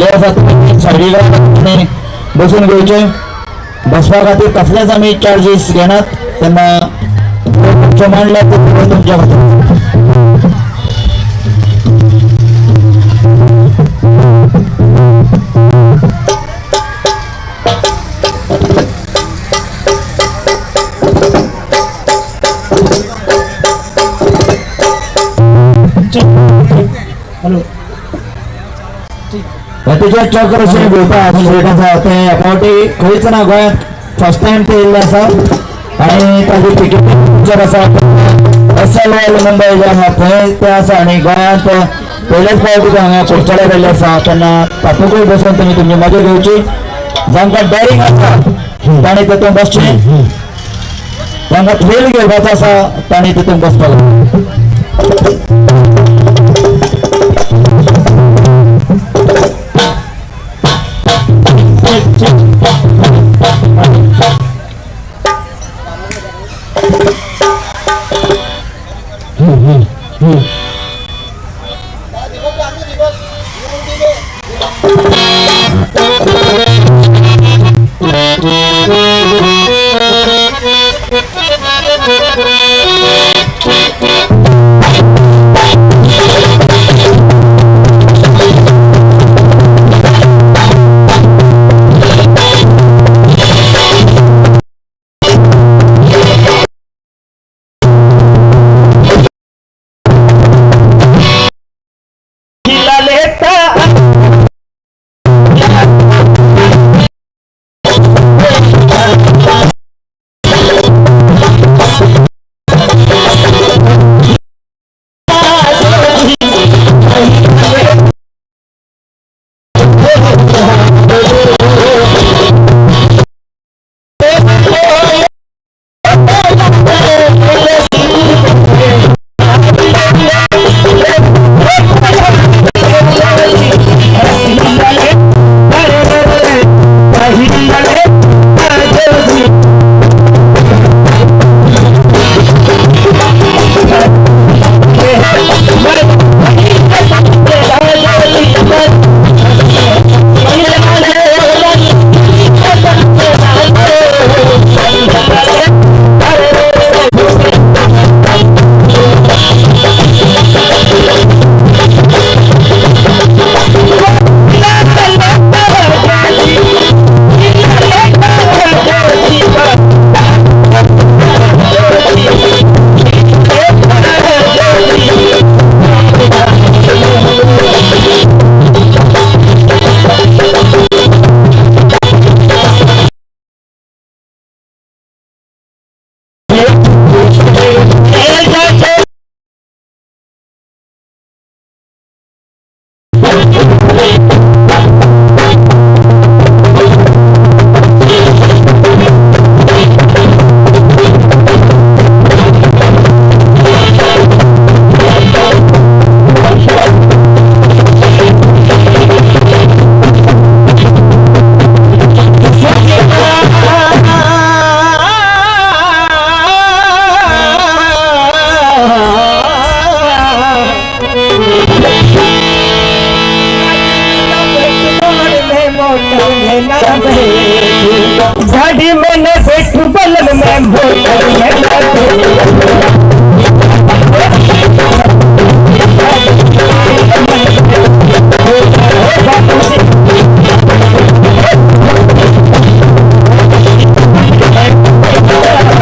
खाली आसा, तुमी सायडीक बसून घेवचे. बसपा खातीर कसलेच आमी चार्जीस घेनात. तेन्ना तुमचें मांडल्यार ते तुमच्या खातीर. हॅलो. तुज्या चक्र अशें घेवपा स्ट्रेट आसा ते ह्या फावटी खंयच ना, गोंयांत फर्स्ट टायम ते येयल्ले आसा आनी ताजी टिकेट आसा SLL Mumbai जे आसा थंय ते आसा आनी गोंयांत पयलेच फावटी ते हांगा कुडचड्यार गेल्ले आसा. तेन्ना तातूंतय बसून तुमी तुमची मजा घेवची. जांकां डॅरिंग आसा तांणी तितून बसचें, जांकां थ्रील घेवपाचो आसा तांणी तितून बसपाक. गाड़ी में न बैठू बलम में मोटर में।